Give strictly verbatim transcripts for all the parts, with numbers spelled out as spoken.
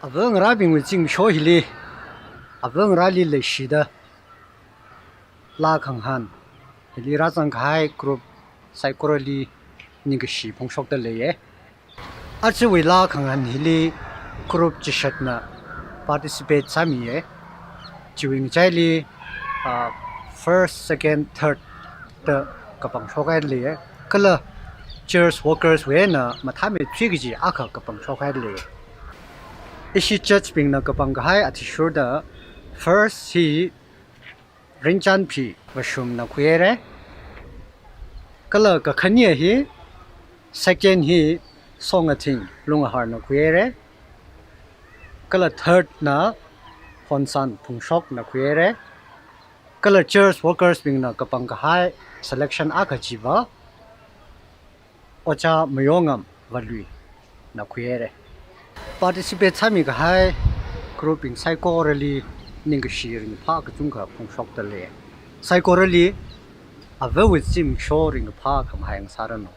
Ava ngarābingwui zimiksho hili, ava ngarāli leishida, laa khangahān hili rāzangkahai group saikorali ningkashi phongshokda leiye. Ajawui laa khangahān hili group chishatna participate sāmiye. Chiwui ngachaili, ah, first, second, third da kapangshokhaida leiye. Kala church workers wui eina mathāmeithui kaji akha kapangshokhaida leiye. Ishi church bingna kapangkahai athishurda first hi Ringchanphi Vashumna khuihaire. Kala kakhane hi, second hi Songathing Lungaharna khuihaire. Kala third na Honsan Phungshokna khuihaire. Kala church workers bingna kapangkahai selection akha chiva Ojā Mayongam Valuina khuihaire. Participate sāmikahai group bing saikorali ningkashi ringphā kachungkha phongshokda lei. Saikorali avawui zimiksho ringphā khamahai ngasāranu.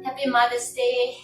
Happy Mother's Day.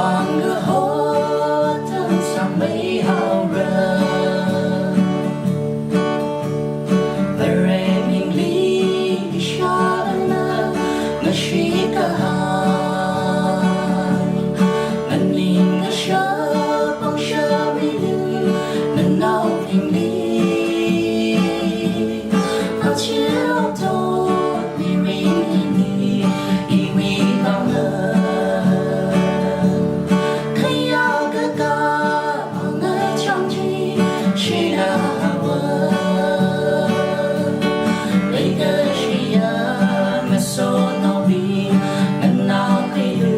Pāng kaho atam sangmeihaora. Vare mingli ishāvāna ngashit kahāng, nganingkashap pāngshap milu nanaobingli. Achiato mirin hili iwui pāngla, khayākakā pāngna chāngji shina haowa. Leikashiya ngasotnaobing nganākhuilu.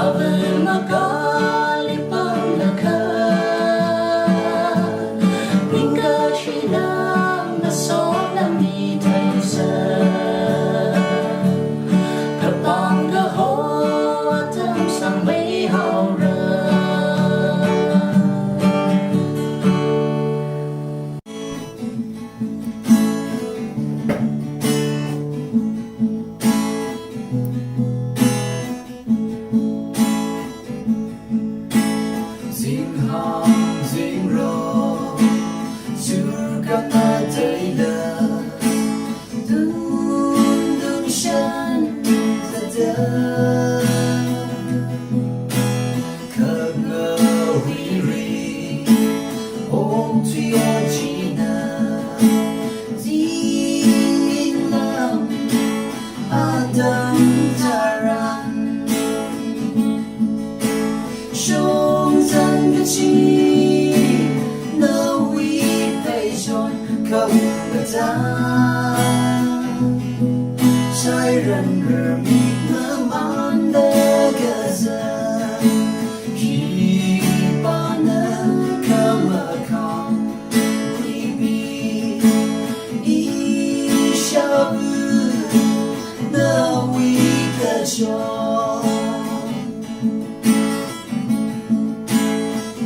Ava makali pānglakha, ningkashila ngasotna mitheisa. Kapāng kaho atam sangmeihaora. Zinghāng zingrong, zurkang ateila, tungtungshan zada. Khangahuiri, ongtui ojina, zingin lam atam tharan. Shongzan kachi, nawui pheichon kaung kata. Shairan rarmik mamanda kaza, khipāna khamakhāng khuimi, ishāva nawui kachon.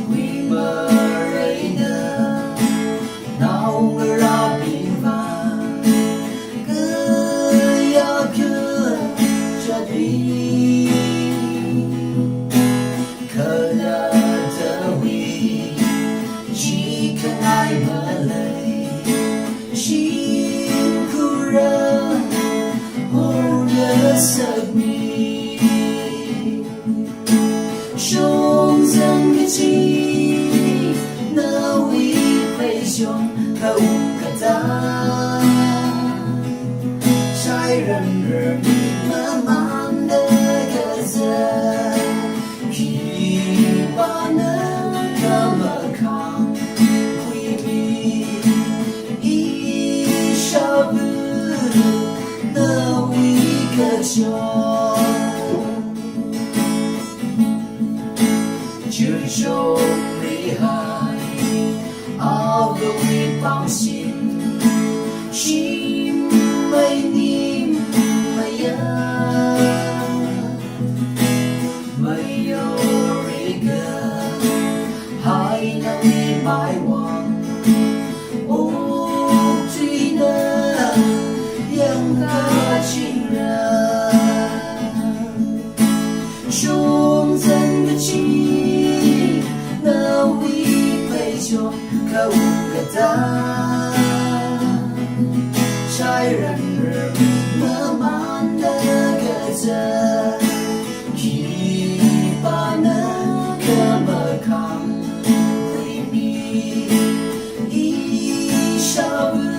Khuimareida naongarābingva kayākha chotmi, khalattawui chi khangai malei, shimkhurna horngasakmi. Shongzan kachi, nawui pheichon kaung kata. Shairan rarmik mamanda kaza, khipāna khamakhāng khuimi, ishāva nawui kachon. Churchonrihai avawui pāngshim, shim mainim maya. Mayorikahai nawui maiwang, oktuina yangkachingra. Shongzan kachi, nawui pheichon kaung kata. Shairan rarmik mamanda kaza, khipāna khamakhāng khuimi, ishāva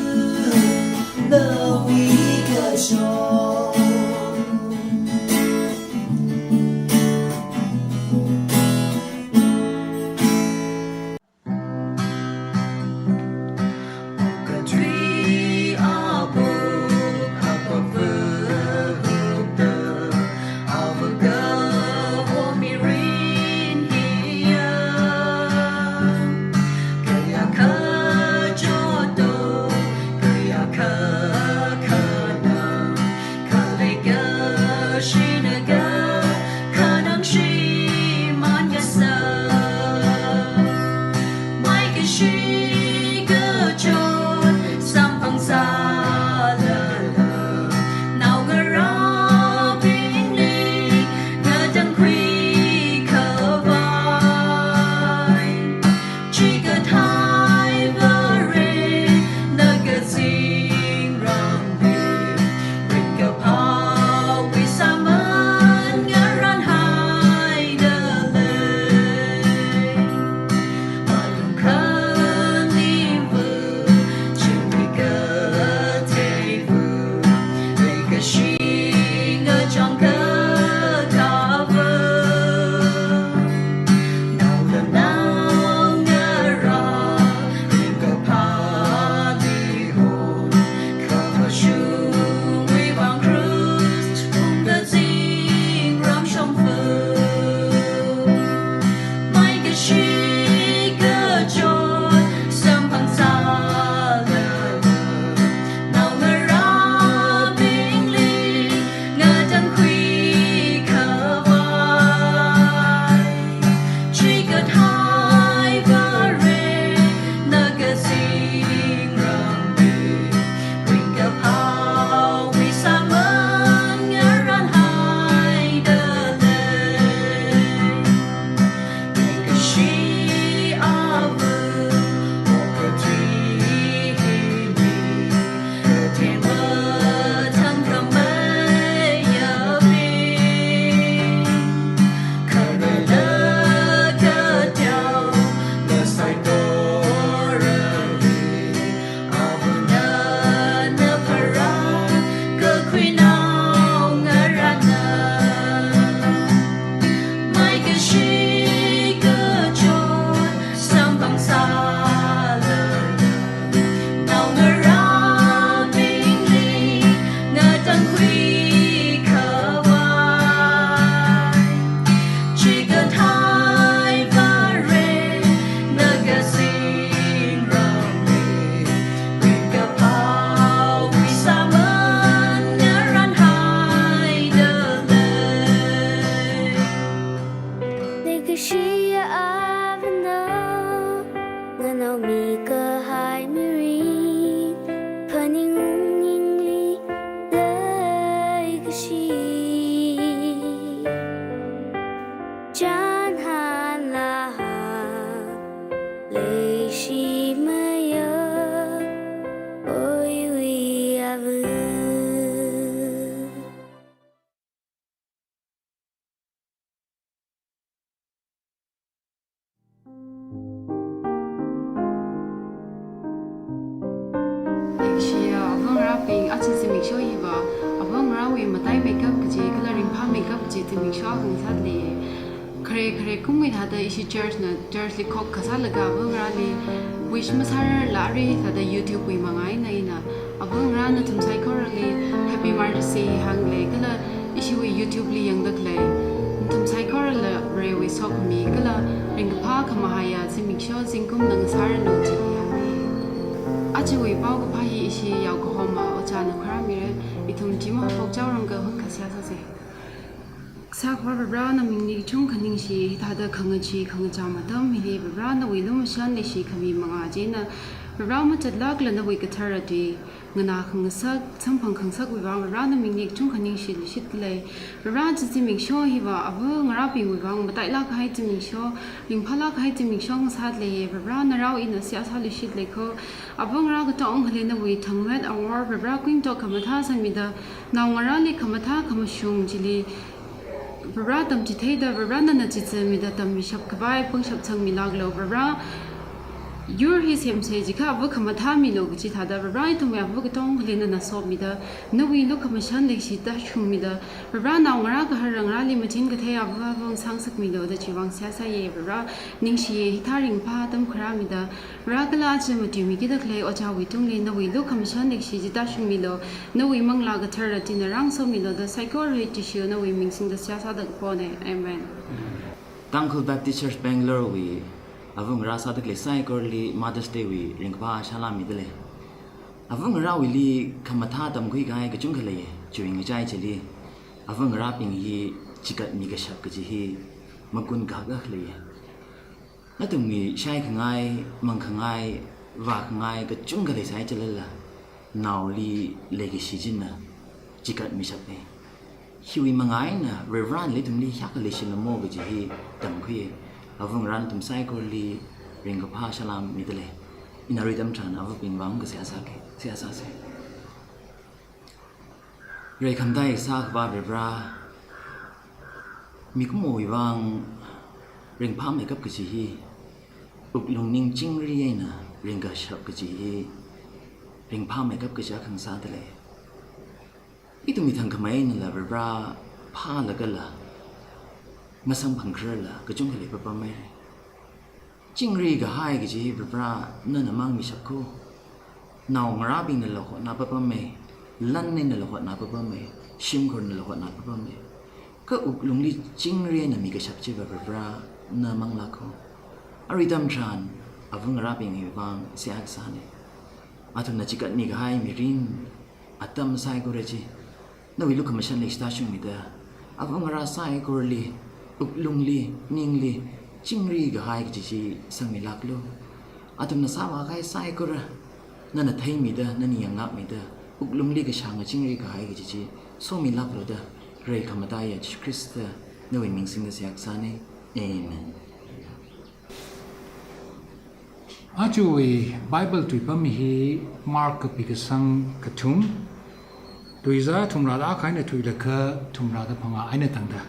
nawui kachon. Shia avana, nganao mikahai mirin, phaningung ningli leikashi. Chānhanlaga, leishi maya, oiwui ava. Leikashiya avangarābing, aja zimiksho hiva avangarāwui mataimeikap kaji kala ringphāmeikap kaji zimiksho akha sāda lei. Khare khare kumwui thāda ishi church na, church li khok kasālaga avangarāli wish masārarla arui thāda YouTube wui manga eina ina avangarā nathum saikorali Happy Mother's Day hānglei, kala ishiwui YouTube li yangda khalei nathum saikorala Varewui sokhami kala ringkaphā khamahaiya zimiksho zingkum ngasāranu chi hānglei. Ajawui paokaphā hi ishi yaokahoma ojāna khuirāmira, ithum chi mahaophok chaoranga hun kha seihā sāsa. Kasā Akhava Varivara, namingli kachungkha ningshi, hithāda khangachee khangacham atam hili Varivara nawui lumashan leishikhami manga china Varivara machatlākla nawui kathara tui nganā khangasak, samphang khangasakwui vang Varivara namingli kachungkha ningshi leishit lei. Varivara, chi zimiksho hiva avangarābingwui vang matailāk kahai zimiksho, ringphālāk kahai zimiksho ngasāda leiya. Varivara narao ina seihā sāluishit lei kho. Avangarā katongali nawui thangmet awor Varivara kuingatok khamathā sangmida, naongarāli khamathā khamashung chili Varivara tamchitheida Varivara nana chitheimida tammishap khavai pangshap sangmilāklu. Varivara, yur hi semsa jiakha ava khamathā milu kaji thāda Varivara ithumwui ava katongali nana sopmida, nawui lukhamashan leishi tāshungmida, Varivara naongarā kahar ngarāli machin kathei ava ava ngasāngasakmilu da chiwui vang seihā sāya. Varivara ningshiya, hithā ringphā atam khuirāmida, Varivara kala aja matuimikida khalei ojāwui tungli nawui lukhamashan leishi chi tāshungmilu, nawui Manglā Kathara china rāngasomilu da saikora hi Jishu nawui ming singda seihā sāda kapona. Amen. Tangkhul Baptist Church Bangalore wui avangarā sāda khalei saikorali Mother's Day wui ringkaphā salām mida lei. Avangarāwuili khamathā tamkhui kahai kachungkha lei, chiwui ngachai chili avangarābing hi chikatmi kashap kaji hi magun kahak lei. Nathumwui shaikhangai, mangkhangai, vākhangai kachungkha leisai chilala, naoli leikashi china chikatmishapa. Hiwui manga eina Varivarana ithumli hiyākha leishilamo kaji hi tamkhui. Avangarā nathum saikorali ringkaphā salām mida lei. Ina arui atam tharan avabingwui vang kasā sāki, seihā sāsa. Rai khamataiya Kasā Akhava Varivara, mikumowui vang ringphāmeikap kaji hi, wuklung ning chingri eina ringkashap kaji hi, ringphāmeikap kaji akha ngasāda lei. Ithumwui thangkhamei einala Varivara phālagala, masamphangkhararla kachungkha leipapamma. Chingri kahai kaji hi Varivara nana mangmishap kho. Naongarābingnala hotnapapamma, lan einala hotnapapamma, shimkhurnala hotnapapamma. Kha wuklungli chingri eina mikashap chiva Varivara na manglāk kho. Arui atam tharan avangarābingwui vang seihā kasāna. Athumna chikatmi kahai mirin atam saikora chi nawui lukhamashan leishi tāshungmida, avangarā saikorali wuklungli, ningli chingri kahai kaji chi sangmilāklu. Athumna sāvā kahai saikora nana theimida, nana yangngakmida, wuklungli kashānga chingri kahai kaji chi somilāklu da, rai khamataiya Jishu Khrista nawui ming singda seihā kasāna. Amen. Ajawui Bible tuipam hi Mark kapi kasang kathum, tuizā thumrāda akha eina thuilaga thumrāda phangā eina tangda.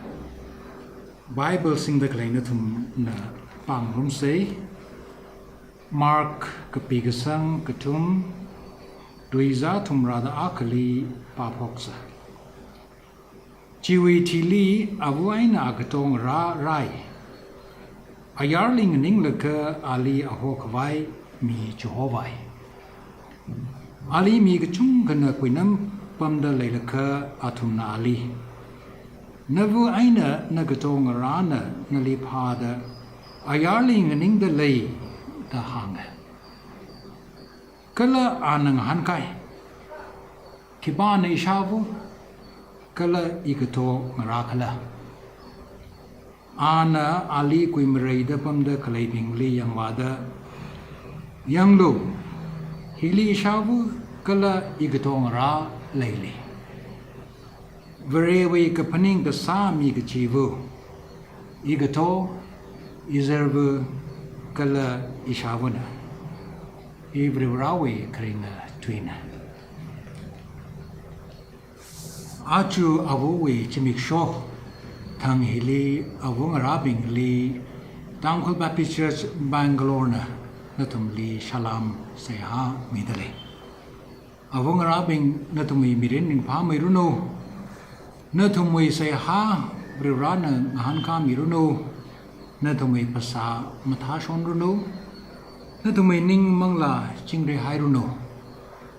Bible singda khalei nathumna pāngarumsa. Mark kapi kasang kathum, tuizā thumrāda akhali pāphoksa. Chiwui thili ava eina agatongarā rāi. Ayarli nganinglaga ali ahokhavai mi chihovai. Ali mi kachungkhana kuinam pamda leilakha athumna ali, "Nava eina nagatongarāna nali phāda ayarli nganingda lei," da hānga. Kala ana ngahānkai, "Khipāna ishāva kala igatongarā khala?" Ana ali kuimareida pamda khaleibingli yangvāda, "Yanglu, hili ishāva kala igatongarā leili. Varewui kaphaning kasā mi kachiva, igato, izarva kala ishāvana. Hi Varivarāwui kharinga tuina." Aja avawui zimiksho thang hili avangarābingli Tangkhul Baptist Church Bangalore na nathumli salam seihā midalei. Avangarābing, nathumwui mirin ringphāmeiranu, nathumwui seihā Varivarāna ngahānkāmiranu, nathumwui phasā mathāshonranu, nathumwui ning manglā chingrihairanu,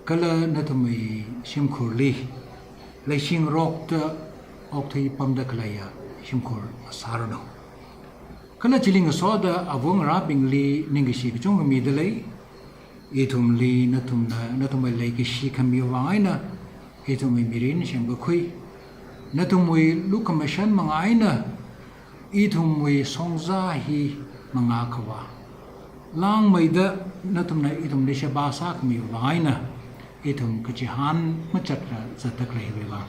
kala nathumwui shimkhurli leishingarokta okthui pamda khaleiya shimkhur ngasāranu. Kala chili ngasoda avangarābingli ningkashi kachungkha midalei. Ithumli nathumna, nathumwui leikashi khamiwui vang eina ithumwui mirin semkakhui, nathumwui lukhamashan manga eina ithumwui shongzā hi mangā khavā langmeida nathumna ithumli sheba sākhamiwui vang eina ithum kachihān machatra zatda khaleiwui vang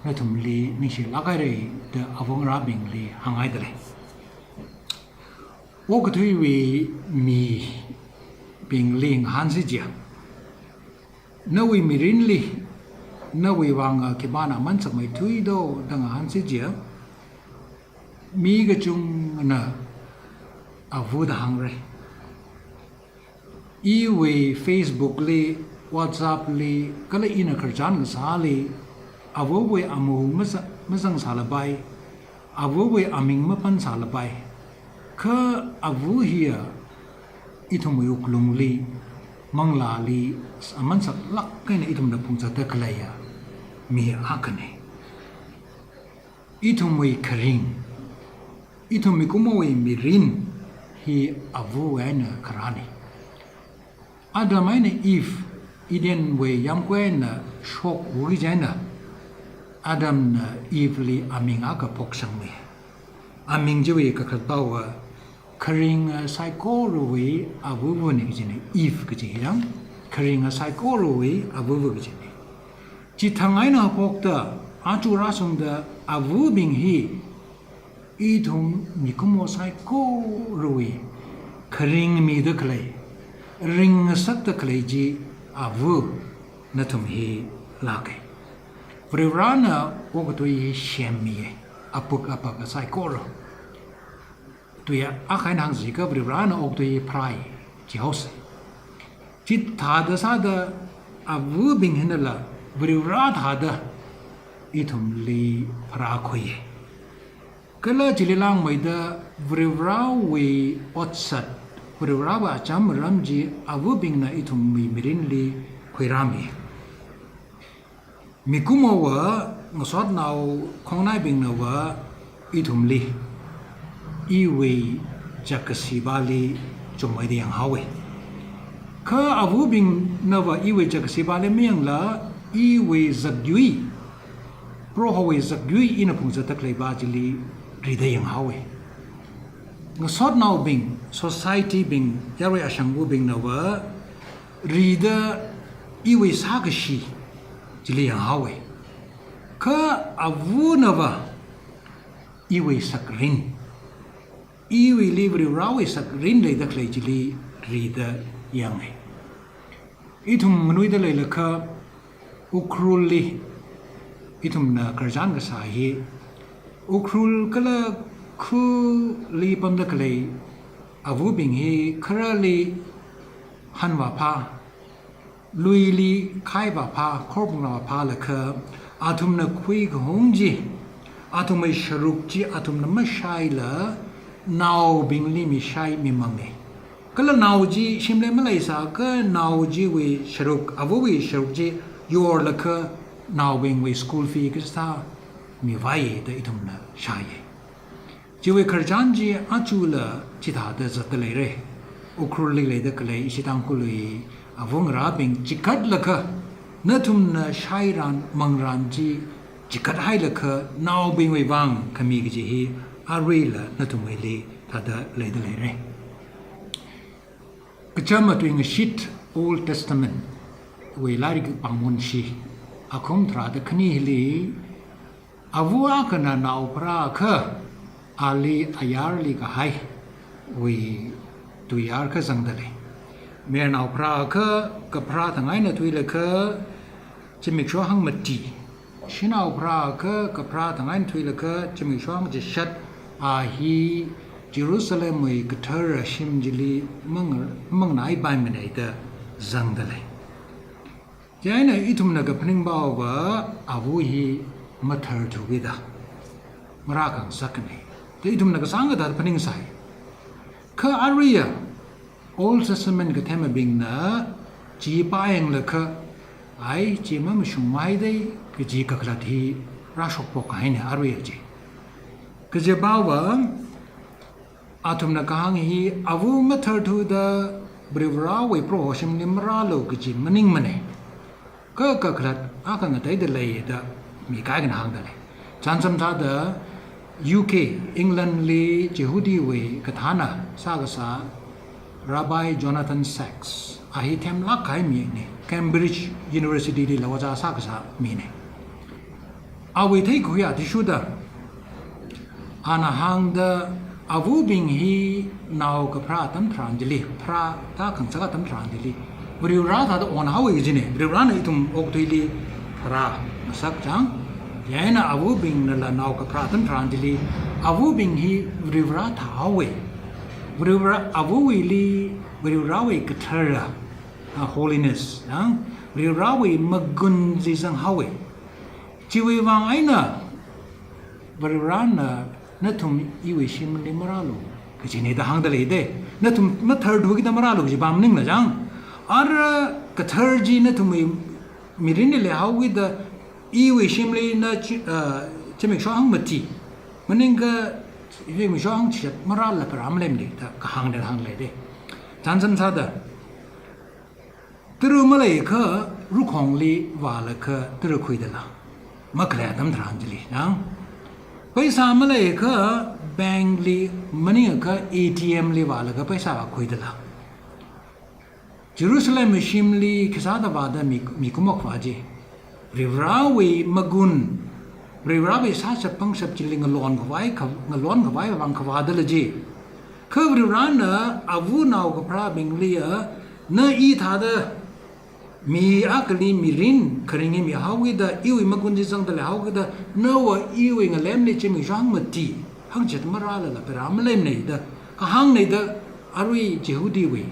nathumli ningshilāk haira da avangarābingli hānghaidalei. Okathuiwui mibingli ngahānsi jiakha, nawui mirinli nawui vang khipāna aman sakmeithuido da ngahānsi jiakha, mi kachungana ava da hāngra. Iwui Facebook li, WhatsApp li, kala ina khararchan kasāli, avawui amu maza-, mazangsālapai, avawui aming mapansālapai. Kha ava hiya ithumwui wuklungli, manglāli, aman saklāk eina ithumna phungzatda khaleiya mi akhana. Ithumwui kharing, ithum mikumowui mirin hi avawui eina kharāna. Adam eina Eve, Edenwui yamkui eina shokhaoki chieina, Adamna Eveli aming akha phoksangmi. Aming chiwui kakhalatva, kharinga saikorawui avava na kajina, Eve kaji hi yang, kharinga saikorawui avava kajina. Chithang eina haophokta, aja rāshungda avabing hi ithum mikumo saikorawui kharing mida khalei, ringngasakda khalei chi ava nathum hi lāka. Varivarāna okathui hi semmiya, apuk apaka saikora. Tuya akha eina hāngsi jiakha Varivarāna okathui pharāi jihaosa. Chithāda sāda avabing hinala Varivarā thāda ithumli pharākhuiya. Kala chili langmeida Varivarāwui otsat, Varivarāwui acham aram chi avabingna ithumwui mirinli khuirāmi. Mikumova, ngasotnao khongnaibingnava ithumli iwui zakkashibali chungmeida yanghaowa. Kha avabingnava iwui zakkashibali mayangla iwui zakyui, Prohowui zakyui ina phungzatda khaleiva chili rida yanghaowa. Ngasotnaobing, society bing, yarui ashangvabingnava rida iwui sākashi chili yanghaowa. Kha avanava iwui sakrin, iwuili Varivarāwui sakrin leida khalei chili rida yanga. Ithum nganuida leilakha Ukhrulli ithumna khararchan kasā hi, Ukhrul kala khali pamda khalei avabing hi kharali hanvāphā, luili khaivāphā, khorpunglāvāphālakha, athumna khuikahung chi, athumwui sharuk chi athumna mashaila, naobingli mishai mimanga. Kala nao chi shimli maleisākha nao chiwui sharuk, avawui sharuk chi yorlakha naobingwui school fee kasā mivāya da ithumna shāya. Chiwui khararchan chi ajala chithāda zatda leira. Ukhrulli leida khalei ishi Tangkhulwui avangarābing chikatlaga, nathumna shairan mangran chi chikathailaga naobingwui vang khami kaji hi aruila nathumwuili thāda leida leira. Kachama tuingashit Old Testament wui lairik pāngmonshi, akhum tharāda khani hili, ava akhana nao pharāakha, ali ayarli kahaiwui tuiyār akha zangda lei. Mayarnao pharāakha, kapharā thang eina thuilaga, zimiksho hangmati. Shanao pharāakha, kapharā thang eina thuilaga, zimiksho hangchishat, a hi Jerusalemwui kathara shim chili mang-, manganāpaimana da zangda lei. Chieina ithumna kaphaningbava, ava hi matharthukida marākhangasakna da ithumna kasāngkha thāda phaningsai. Kha aruiya Old Testament kathemabingna chi pāyanglaga, ai, chi mamashungmei da kaji kakhalat hi rāshokphok kahaina aruiya chi. Kajiva, athumna kahāng hi, ava matharthuda Varivarāwui proho shimli marālu kaji maningmana. Kha kakhalat akha ngateida lei da mi kaikhana hāngda lei. Chānjam sāda U K, England li Jihudiwui kathāna sākasā Rabbi Jonathan Sacks, a hi themlāk kahai mina, Cambridge University lila ojā sākasā mina. Awui theikakhui athishurda, ana hāngda, avabing hi nao kapharā atam tharan chili, pharā tākhangasak atam tharan chili, Varivarā thāda onhaowa kajina. Varivarāna ithum okathuili pharāngasak chang. Chieina avabingnala nao kapharā atam tharan chili, avabing hi Varivarā thāhaowa. Varivarā, avawuili Varivarāwui kathara, a, holiness, a, Varivarāwui magun chi zanghaowa. Chiwui vang eina Varivarāna nathum iwui shimli marālu kajina da hāngda lei da. Nathum matharthukida marālu kajiva maningla chang. Ara kathar chi nathumwui mirinli leihaokida iwui shimli na chi-, ah, zimiksho hangmati, maningakha zimiksho hangchishat marāla pharā maleimana da kahāngna hāngda lei da. Chānjam sāda, tara maleiakha rukhongli vālaga tara khuidala, makhalei atam tharan chili, na? Paisa maleiakha bank li, maningakha A T M li vālaga paisa khuidala, Jerusalem shimli khisāda vāda mi, mikumo khavā chi, Varivarāwui magun, Varivarāwui sāshap pangshap chili ngalon khavai, kha-, ngalon khavai vang khavādala chi. Kha Varivarāna ava nao kapharābingliya, na i thāda mi akhali mirin kharing hi mihaokida, iwui magun chi zangda leihaokida, nawa iwui ngalemli zimiksho hangmati, hangchishat marālala pharā maleimana da kahāngna da arui Jihudiwui,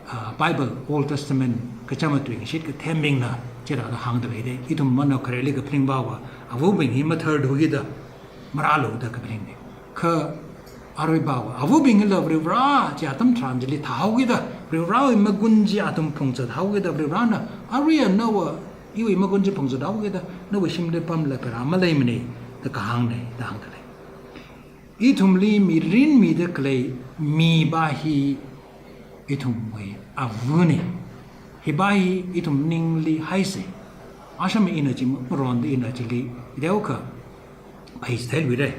ah, Bible, Old Testament, kachama tuingashit kathembingna chithāda hāngda lei da. Ithum mano khareli kaphaningbava, avabing hi matharthukida marālu da kaphaningna. Kha aruivava, avabingla Varivarā chi atam tharan chili thāhaokida, Varivarāwui magun chi athum phungzathaokida, Varivarāna aruiya nawa iwui magun chi phungzathaokida, nawui shimli pamla pharā maleimana da kahāngna da hāngda lei. Ithumli mirin mida khalei miva hi ithumwui avana. Hiva hi ithum ningli haisa. Asham ina chi maronda ina chili, idaokha, page theiluira.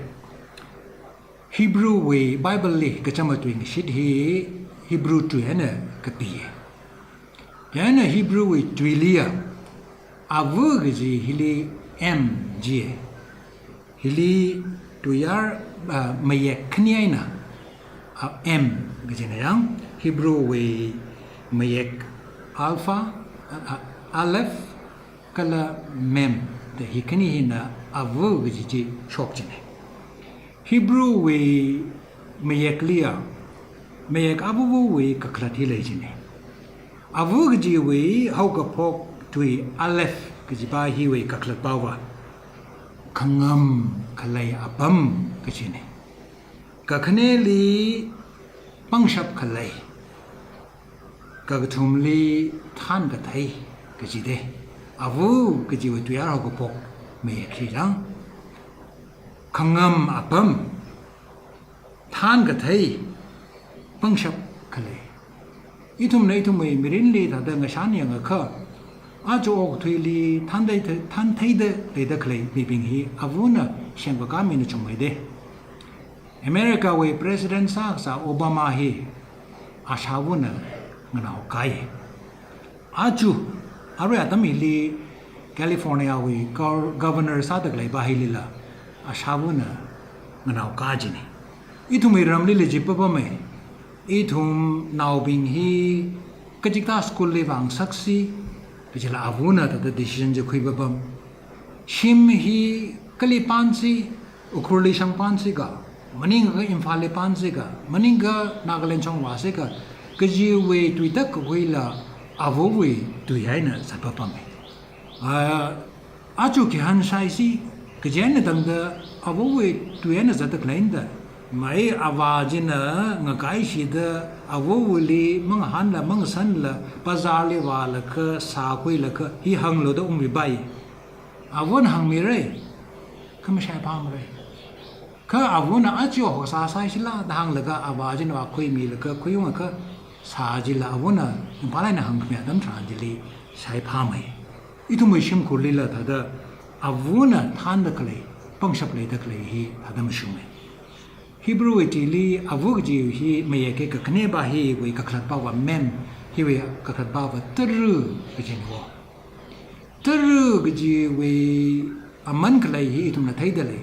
Hebrew wui Bible li kachama tuingashit hi Hebrew tui eina kapiya. Chieina Hebrew wui tuiliya, ava kaji hili M jiya. Hili tuiyār, ah, mayek khani eina, ah, M kajina yang, Hebrew wui mayek alpha, ah, ah, aleph, kala mem da hi khani hina ava kaji chi shok china. Hebrew wui mayekliya, mayek avavawui kakhalat hi lei china. Ava kajiwui haokaphok tui aleph kajiva hiwui kakhalatpava khangam khalei apam kajina. Kakhaneli pangshap khalei, kakathumli thankathei kaji da. Ava kajiwui tuiyār haokaphok mayek hi chang. Khangam apam, thankathei, pangshap khalei. Ithumna ithumwui mirinli thāda ngashan yangakha, aja okathuili thanthei, thantheida leida khalei mibing hi avana semkakā mina chungmei da. America wui President sākasā Obama hi ashāvana nganaokai. Aja, arui atam hili California wui gov-, Governor sāda khalei pā hilila ashāvana nganaoka jina. Ithumwui ramlila chi papama. Ithum naobing hi kachikathā school li vāngasaksi, kajila avana thāda decision chi khuipapam. Shim hi kali pānsi, Ukhrulli shang pānsi ka, maningakha Imphalli pānsi ka, maningakha Nagaland shong vāsi ka, kajiwui tuitak kakhuila avawui tui eina zatpapama. Ah, aja kihān shaisi, kaji eina tangda avawui tui eina zatda khalei da. Mai avā china ngakaishida avawuili mangahānla mangasanla, bazarli vālaga sākhuilaga hi hānglu da ungmipai. Avana hāngmira, kha mashaiphāmara. Kha avana aja hoksā sāisila da hānglaga avā china vākhuimilaga khuiungakha sā chila avana Imphalli eina hāngkhami atam tharan chili shaiphāmai. Ithumwui shimkhurlila thāda avana thānda khalei, pangshap leida khalei hi thāda mashunga. Hebrew wui tuili ava kaji hi mayekki kakhane pā hiwui kakhalat pāva mem, hiwui kakhalat pāva tara kajina wo. Tara kajiwui aman khalei hi ithumna theida lei.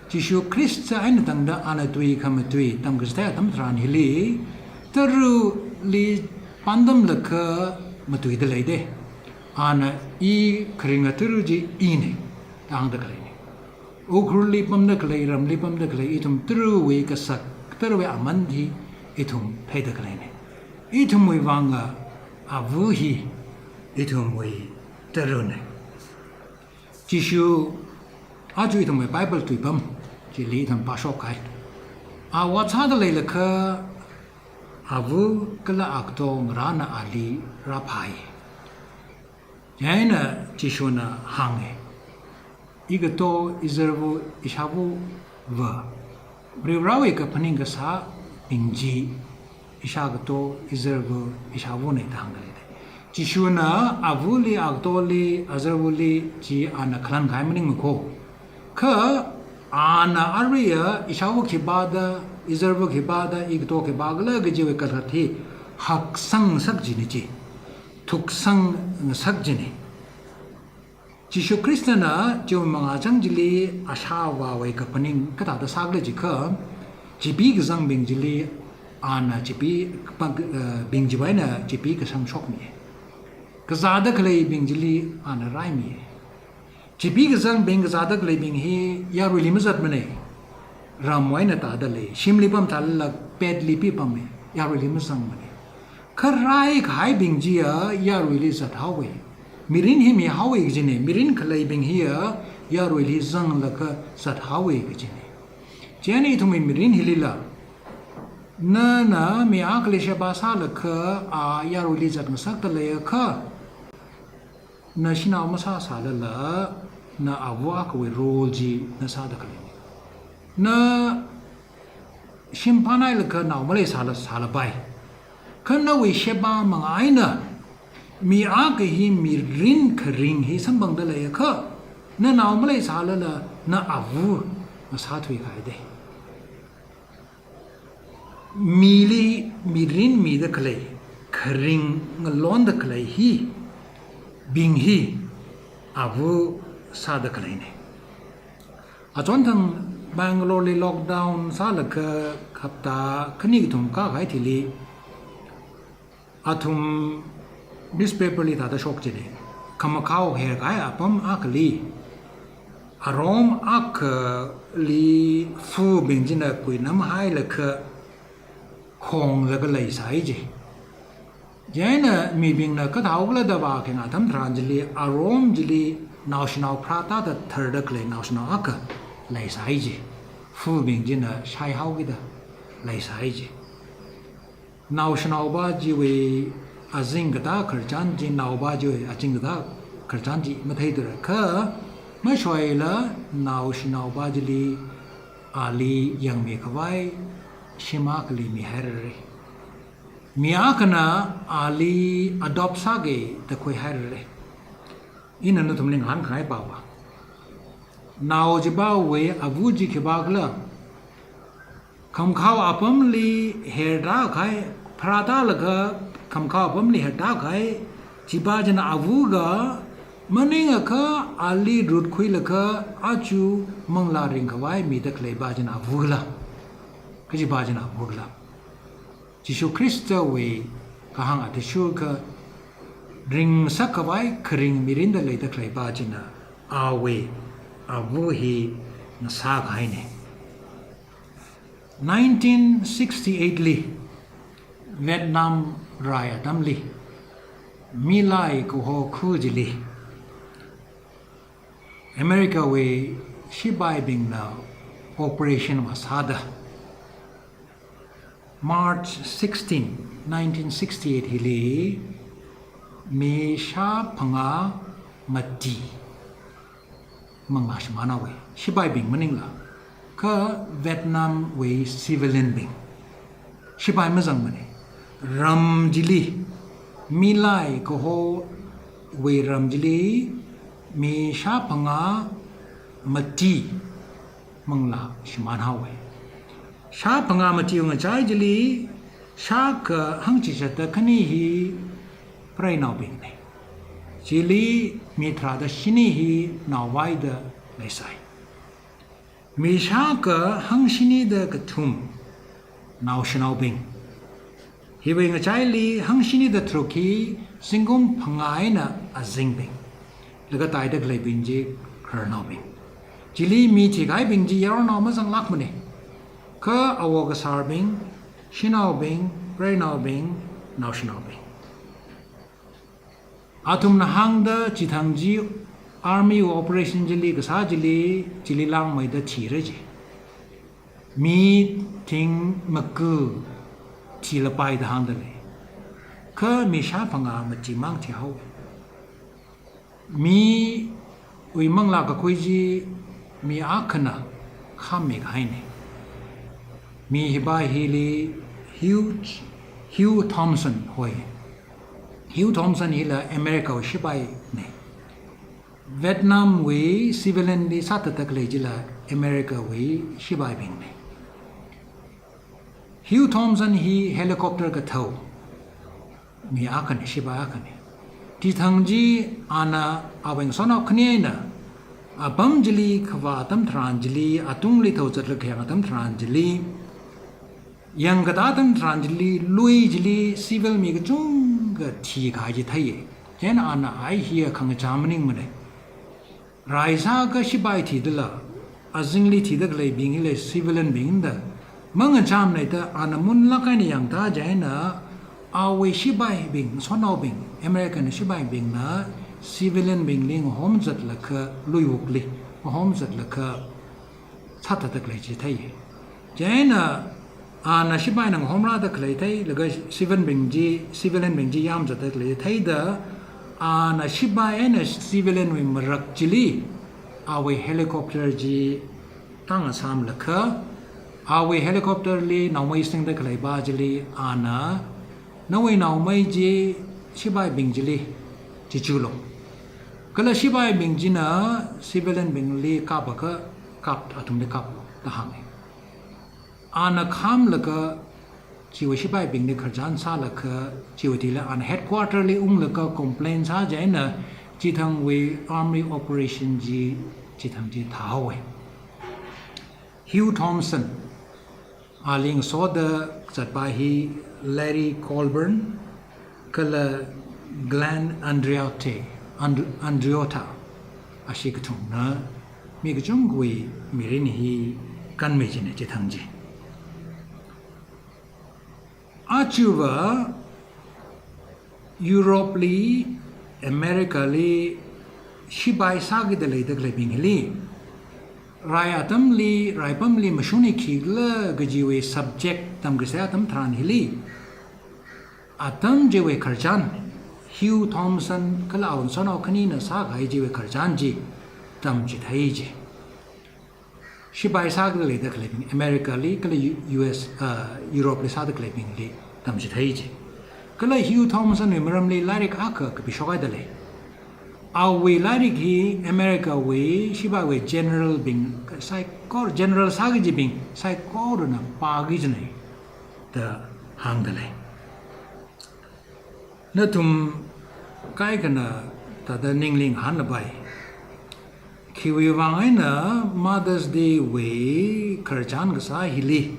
Jishu Khrista eina tangda ana tui khamatui tamkachithei atam tharan hili, tarali pāntamlaga matuida lei da. Ana I kharinga tara chi Ina, da hāngda khaleina. Ukhrulli pamda khalei, ramli pamda khalei, ithum tarawui kasak, tarawui aman hi ithum theida khaleina. Ithumwui vanga ava hi ithumwui tarana. Jishu aja ithumwui Bible tuipam chili ithum pāshokkai. A vātsāda leilakha ava kala agato ngarāna ali rāphai. Chieina Jishuna hānga, igato, izarva, ishāvava, Varivarāwui kaphaning kasābing chi ishāgato, izarva, ishāvana da hāngda lei da. Jishuna avali, agatoli, azarvali chi ana khalān kahai maningmana ko. Kha ana aruiya ishāva khipāda, izarva khipāda, igato khipākhala kajiwui kakhalat hi haksang ngasak jina chi. Thuksang ngasak jina. Jishu Khristana chiwui mangāchang chili ashāvāwui kaphaning kathāda sākhala jiakha, chipi kazangbing chili ana chipi, pang, eh, bing chiwui eina chipi kasang shokmi. Kazāda khaleibing chili ana raimi. Chipi kazangbing, kazāda khaleibing hi yaruili mazatmana. Ramwui eina tāda lei. Shimli pamthālala petli pipama. Yaruili mazangmana. Kha raikahaibing chiya yaruili zathaowa. Mirin hi mihaowa kajina. Mirin khaleibing hiya yaruili zanglaga zathaowa kajina. Chieina ithumwui mirin hilila, nana mi akhali sheba sālaga a yaruili zatngasakta leiakha, na shanao masāsālala, na ava akhawui role chi na sāda khalei. Na shim pānhailaga nao maleisāla, sālapai. Kha nawui sheba manga eina mi akha hi mirin kharing hi samphangda leiakha, na nao maleisālala, na ava ngasāthuikahai da. Mili mirin mida khalei, kharing ngalonda khalei hi, bing hi, ava sāda khaleina. Achonthang Bangalore li lockdown sālaga hapta khani kathum kākahai thili, athum newspaper li thāda shok jina. Khamakhao hekahai apam akhali, arom akhali fubing china kuinamhailaga khonglaga leisai ji. Chieina mibingna kathāhaokhala da vākhayang atam tharan chili, arom chili naoshinao pharātāda tharda khalei naoshinao akha leisai ji. Fubing china shaihaokida leisai ji. Naoshinaopa chiwui azing katā khararchan chi, naopa chiwui azing katā khararchan chi matheithura kha, mashoila naoshinaopa chili ali yangmikhavai shim akhali mihairara. Mi akhana ali adopt sāki da khuihairara. Ina nathumli ngahānkhangai pāva, nao chipāwui ava chi khipākhala, Khamkhao apamli herda kahai, pharāda laga khamkhao apamli herda kahai, chipā china ava ga, maningakha ali rutkhuilaga aja manglā ringkhavai mida khalei pā china ava la. Kaji pā china ava la. Jishu Khristawui kahāng athishurda ringsakkhavai kharing mirinda leida khalei pā china awui ava hi ngasā kahaina. Nineteen sixty-eight li Vietnam rai atamli, Milai kaho khu chili, America wui shipaibingna operation vāsāda, March sixteen, nineteen sixty-eight hili, mi shāphangā mati manglā shimānhaowa, shipaibing maningla, kha Vietnam wui civilian bing. Shipai mazangmana. Ram chili, Milai kahowui ram chili, mi shāphangā mati manglā shimānhaowa. Shāphangā mati ngachai chili, shākha hangchishatda khani hi preinaobingna. Chili mi tharāda shini hi naovaida leisai. Mi shākha hangshinida kathum naoshinaobing. Hiwui ngachaili hangshinida tharuk hi zingkum phangā eina azingbing. Laga taida khaleibing chi khararnaobing. Chili mi thikahaibing chi yaronnao mazanglākmana. Kha awo kasārbing, shanaobing, preinaobing, naoshinaobing. Athumna hāngda chithang chi army operation chili kasā chili, chili langmeida thira ji. Mi thing maku thilapai da hāngda lei. Kha mi shāphangā matimang thihaowa. Miwui manglā kakhui chi mi akhana khammi kahaina. Mi hipa hili Hugh, Hugh Thompson hoi. Hugh Thompson hila America wui shipaina. Vietnam wui civilian li sāthatda khalei chila America wui shipaibingna. Hugh Thompson hi helicopter kathao mi akhana, shipai akhana. Chithang chi ana awui ngasotnao khani eina apam chili kavā atam tharan chili, atungli thao zatlaga khayang atam tharan chili, yangkatā atam tharan chili, lui chili civil mi kachungkha thikahai chi theiya. Chieina ana ai hiya khangachā maningmana. Rai sākha shipai thidala, azingli thida khaleibing hila civilian bing da mangachāmana da ana munlāk eina yangda, chieina awui shipaibing, ngasotnaobing, American shipaibingna civilian bingli ngahom zatlaga, luiwukli ngahom zatlaga sāthatda khalei chi thei. Chieina ana shipaina ngahomrāda khalei thei, laga civilian bing chi, civilian bing chi yamzatda khalei theida, ana shipai eina civilian wui marak chili awui helicopter chi tāngasāmlaga, awui helicopter li naomei singda khalei pā chili ana, nawui naomei chi shipaibing chili chichulu. Kala shipaibing china civilian bingli kapakha kap, athumli kap da hānga. Ana khamlaga chiwui shipaibingli khararchan sālaga, chiwui thili ana headquarter li unglaga complain sā, chieina chithangwui army operation chi chithang chi thāhaowa. Hugh Thompson, ali ngasoda zatpā hi Larry Colburn kala Glenn Andreotti, And-, Andreotta, ashi kathumna mi kachungkhawui mirin hi kanmi china chithang chi. Aja va Europe li, America li shipai sākida leida khaleibing hili, rai atamli, raipamli mashungni khikhala kajiwui subject tamkasā atam tharan hili, atam chiwui khararchan, Hugh Thompson kala awui ngasotnao khanina sākahai chiwui khararchan chi tamchithei ji. Shipai sākida leida khaleibing, America li kala U-, U S, ah, Europe li sāda khaleibingli tamchithei ji. Kala Hugh Thompson wui maramli lairik akha kapishokhaida lei. Awui lairik hi America wui shipaiwui general bing, saikora general sāki kajibing saikorana pāki kajinei da hāngda lei. Nathum kaikhana thāda ningli ngahānlapai. Khiwui vang eina Mother's Day wui khararchan kasā hili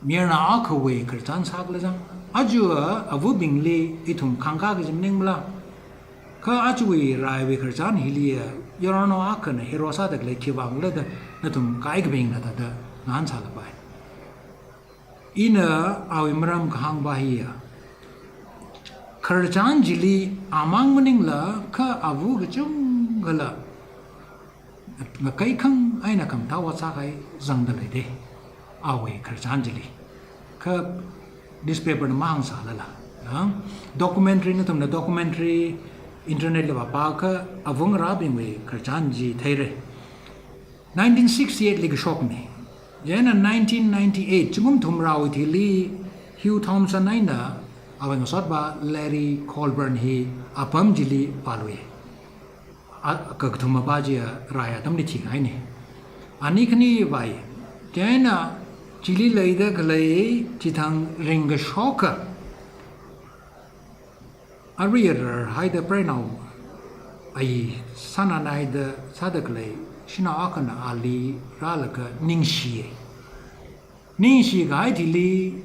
mayarnao akhawui khararchan sākhala jang, aja avabingli ithum khangkā kaji maningmala? Kha ajawui raiwui khararchan hili yaronao akhana hero sāda khalei khiwui vangkhala da nathum kaikhabingna thāda ngahānsālapai. Ina awui maram kahāngva hiya, khararchan chili amang maningla kha ava kachungkhala ngakaikhang eina khamathā ot sākahai zangda leidei, awui khararchan chili. Kha newspaper na mahāngsālala, ah, documentary, nathumna documentary internet li vāpākha ava ngarābingwui khararchan chi theira. Nineteen sixty-eight li kashokna. Chieina nineteen ninety-eight, zingkum thumrāwui thili Hugh Thompson eina awui ngasotpa Larry Colburn hi apam chili vālui. A, kakathumapa chiya rai atamli thikahaina. Ani khani vāi. Chieina chili leida khalei chithang ringkashok akha, arui rarhaida preinao ai sānānaida sāda khalei shanao akhana ali rālaga ningshiya. Ningshikahai thili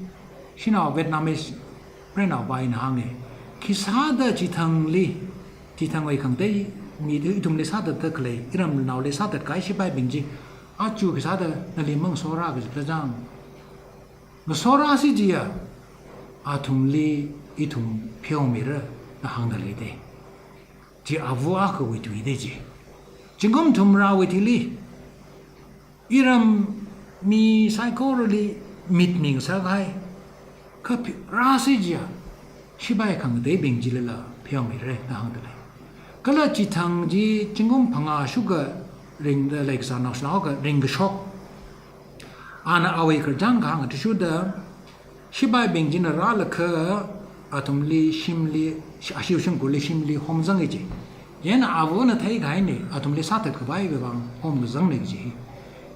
shanao Vietnamese preinaopa eina hānga, khisāda chithangli, chithangwui khangatei mi ithumli sāthatda khalei, iramnaoli sāthatkahai shipaibing chi aja khisāda nali mangasorā kajila jang, ngasorāsi chiya athumli ithum pheomira da hāngda leidei. Chi ava akhawui tuidei chi. Zingkum thumrāwui thili iram mi saikorali mit mingasakahai kha phi-, rāsi chiya shipai khangateibing chilila pheomira da hāngda lei. Kala chithang chi zingkum phangā shuka ringda leikasā naoshinao akha ringkashok, ana awui khararchan kahāng athishurda, shipaibing china rālaga athumli shimli, ashiwui shimkhurli shimli homzanga ji. Chieina avana theikahaina, athumli sāthatkhavaiwui vang homkazangna ji.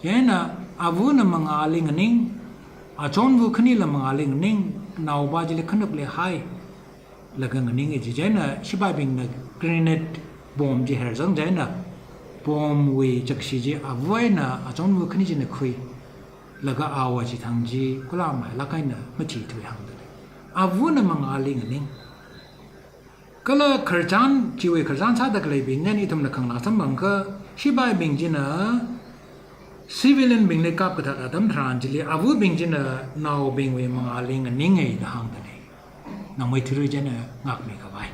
Chieina avana mangāli nganing, achonva khanila mangāli nganing, naopa chili khanukli hai laga nganinga ji. Chieina shipaibingna grenade bomb chi herzang chieina bomb wui chakshi chi ava eina achonva khani china khuilaga awa chithang chi khulamhailāk eina mathithui hāngda lei. Avana mangāli nganing. Kala khararchan, chiwui khararchan sāda khaleibingna ithumna khanganā samphangakha, shipaibing china civilian bingli kapkathat atam tharan chili avabing china naobingwui mangāli nganinga da hāngda lei. Nangmei thirui china ngākmikhavai.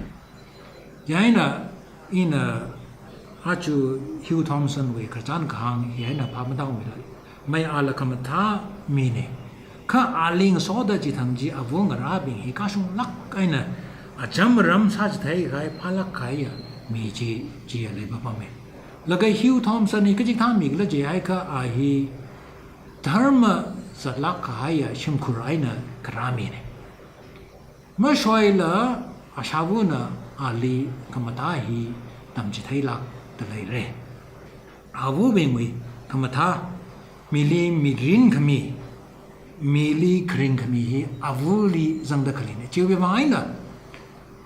Chieina ina aja Hugh Thompson wui khararchan kahāng hi eina phāmataomilu. Mai ala khamathā mina. Kha ali ngasoda chithang chi ava ngarābing hi kashunglāk eina acham aram sāchitheikahai phālāk kahaiya mi chi, chiya leipapama. Laga Hugh Thompson hi kachikathā mikhala jiakha a hi dharma zatlāk kahaiya shimkhur eina kharā mina. Mashoila ashāvana ali khamathā hi tamchitheilākda leira. Avabingwui khamathā, mili mirin khami, mili kharing khami hi avali zangda khaleina. Chiwui vang eina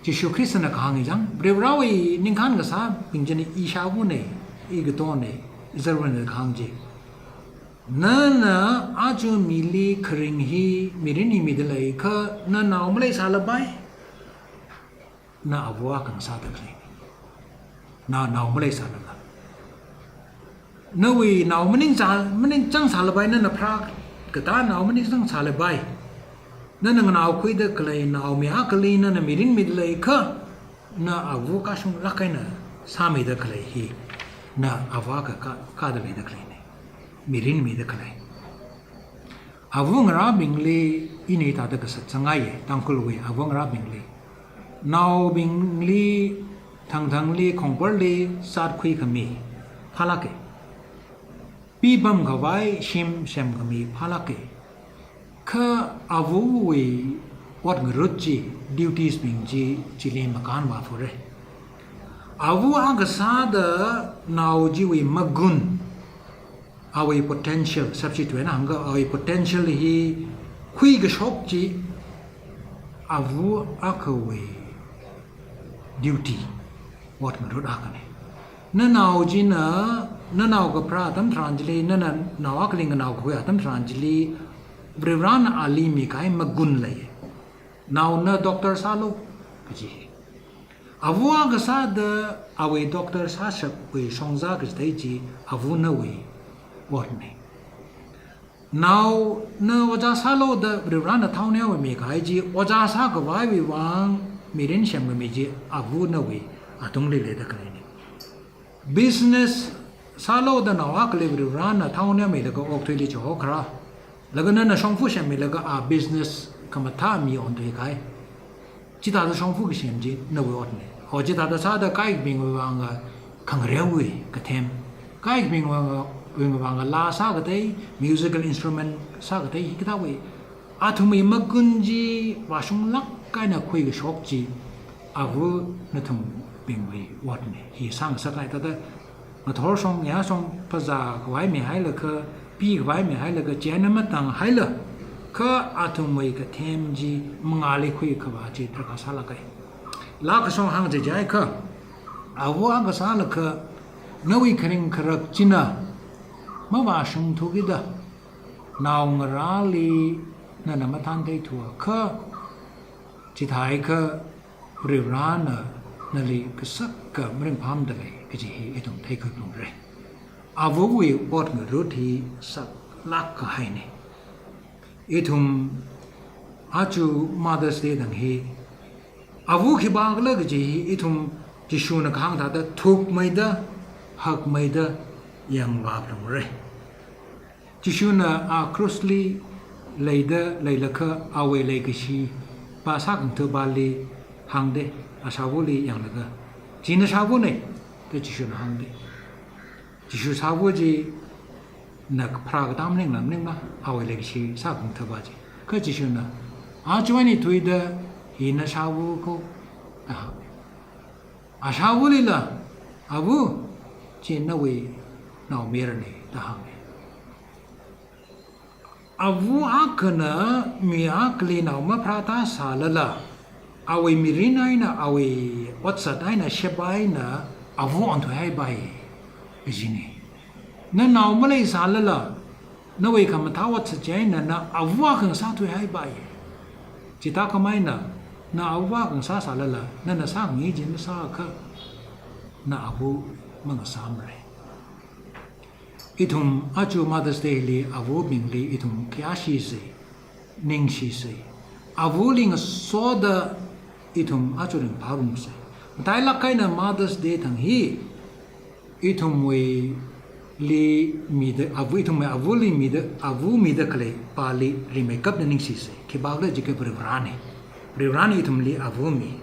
Jishu Khristana kahāng hi chang, Varivarāwui ningkhān kasābing china ishāvana, ikatona, izarvana da kahāng chi. Nana aja mili kharing hi, mirin hi mida leiakha, na nao maleisālapai, na ava akha ngasāda khalei. Na nao maleisālala. Nawui nao maningchā, maningchāngsālapai, nana pharākatā nao maningchāngsālapai. Nana nganaokhuida khalei naomi akhali nana mirin mida leiakha, na ava kashunglāk eina sāmida khalei hi, na ava akha ka, kāda leida khaleina. Mirin mida khalei. Ava ngarābingli ina hithāda kasat sangaiya, Tangkhulwui ava ngarābingli. Naobingli, thangthangli, khongparli, zatkhui khami phālāka. Pipam khavai shim semkhami phālāka. Kha avawui ot ngarut chi, duties bing chi, chili makānvāphura. Ava akha sāda nao chiwui magun, awui potential, substitute na hāngga awui potential hi khuikashok chi ava akhawui duty ot ngarut akhana. Nanao china, nanao kapharā atam tharan chili, nana nao akhali nganao kakhui atam tharan chili, Varivarana ali mikahai magun lei. Naona doctor sālu kaji. Ava akha sāda awui doctor sāshapwui shongza kachithei chi ava nawui otna. Naona ojā sālu da Varivarana thaonaowui mikahai chi ojā sākhavaiwui vang mirin semkhami chi ava nawui atungli leida khaleina. Business sālu da nao akhali Varivarana thaonao milaga okathuili chihokharā, laga nana shongfa semmilaga a business khamathā mi onthuikahai. Chithāda shongfa kasem chi nawui otna. Ho chithāda sāda kaikhabingwui vang khangareowui kathem, kaikhabingwui vang, wui vang laa sākatei, musical instrument sākatei, hikathāwui athumwui magun chi vāshunglāk eina khuikashok chi ava nathumbingwui otna. Hi sāngasak kahai thāda ngathor shong, ngayā shong phazā khavai mihailaga, pikhavai mihailaga, chieina matānghaila, kha athumwui kathem chi mangāli khuikhavā chi darkar sālāka. Laa kashong hāngchichai kha, ava akha sālaga nawui kharing kharak china mavāshungthukida, naongarāli nana mathāntheithu akha, chithākha Varivarana nali kasaka maringphāmda lei kaji hi ithum theikhui phalungra. Avawui ot ngarut hi saklāk kahaina. Ithum aja Mother's Day thang hi, ava khipākhala kaji hi ithum Jishuna kahāng thāda thukmeida, hakmeida yangvā phalungra. Jishuna a cross li leida leilakha awui leikashi pa sākhangathabali hāngda, ashāvali yanglaga, "Chi nashāvana," da Jishuna hāngda. Jishu shāva chi na pharā katam maningla, maningla, awui leikashi sākhangathaba chi. Kha Jishuna, "Aja eina thuida hi nashāva ko," da hānga. Ashāvalila, "Ava, chi nawui naomayarana," da hānga. Ava akhana mi akhali nao mapharāta sālala, awui mirin eina, awui otsat eina, sheba eina, ava onthuihaipai, kajina. Na nao maleisālala, nawui khamathā otsat chi eina na ava akha ngasāthuihaipai. Chithākhamei eina, na ava akha ngasāsālala, nana sāngai chi masāakha, na ava mangasāmara. Ithum aja Mother's Day li avabingli ithum khayāshisa, ningshisa. Avali ngasoda ithum aja ringphārumsa. Matailāk eina Mother's Day thang hi, ithumwuili mida, ava, ithumwui avali mida, ava mida khalei pali rimeikapta ningshisa. Khipākhala jiakha Varivarana. Varivarana ithumli ava mi.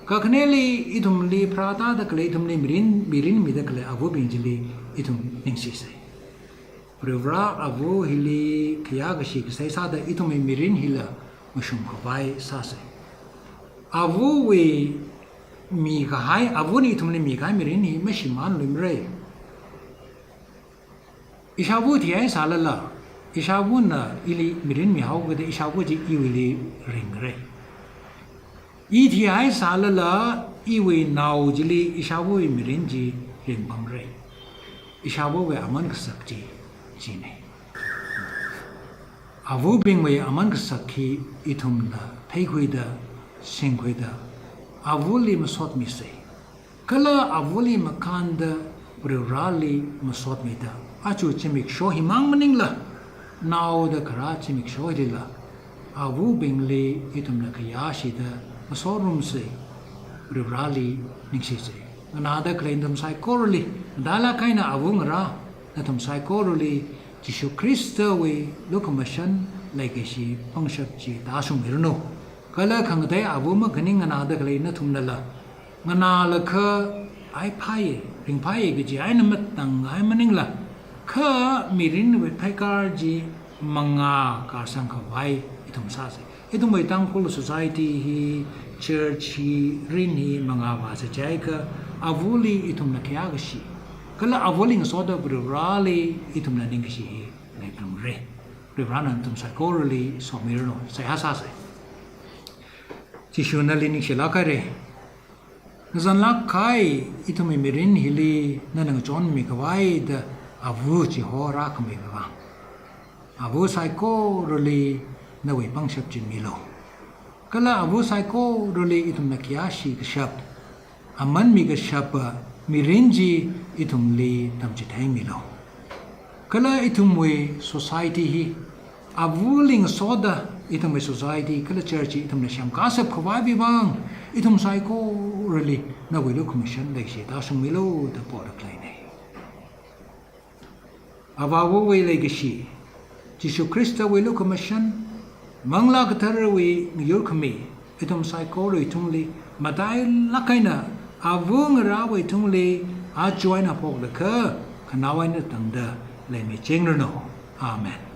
Kakhaneli ithumli pharātāda khalei, ithumli mirin, mirin mida khalei avabing chili ithum ningshisa. Varivara ava hili khayākashi kasā sāda ithumwui mirin hila mashungkhavai sāsa. Avawui mikahai, avana ithumli mikahai mirin hi mashimānluimara. Ishāva thihaisālala, ishāvana ili mirin mihaokida ishāva chi iwuili ringra. I thihaisālala, iwui nao chili ishāvawui mirin chi ringpamra. Ishāvawui aman kasak chi, china. Avabingwui aman kasak hi ithumna theikhuida, singkhuida, avali masotmisa. Kala avali makānda Varivarali masotmida, aja zimiksho himang maningla, naoda kharā zimiksho hilila, avabingli ithumna khayāshida masārumsa, Varivarali ningshisa. Nganāda khalei nathum saikorali, matailāk eina avangarā nathum saikorali, Jishu Khristawui lukhamashan, leikashi, pangshap chi tāshungmiranu. Kala khangatei ava makhaning nganāda khalei nathumnala, nganālaga, ai phāya, ringphāya kaji eina matāngngai maningla, kha mirinwui pheikar chi mangā kārsangkhavai ithum sāsa. Ithumwui Tangkhul society hi, church hi, rin hi mangā vāsa jiakha, avali ithumna khayākashi, Kala avali ngasoda Varivarali ithumna ningkashi hi leiphalungra. Varivarana nathum saikorali somiranu. Seihā sāsa. Jishu nali ningshilāk haira. Ngazanlāk kahai ithumwui mirin hili nana ngachonmi khavai da ava chihorakhamei vang, ava saikorali nawui pangshap chi milu. Kala ava saikorali ithumna khayāshi kashap, aman mikashapa mirin chi ithumli tamchitheimilu. Kala ithumwui society hi avali ngasoda ithumwui society kala church hi ithumna semkashap khavai vang, ithum saikorali nawui lukhamashan leishi tāshungmilu da pora khaleina. Avāvawui leikashi, Jishu Khristawui lukhamashan, Manglā Katharawui ngayurkhami, ithum saikorawui tungli matailāk eina ava ngarāwui tungli aja eina haophoklaga khanao eina tangda leimichingranu. Amen.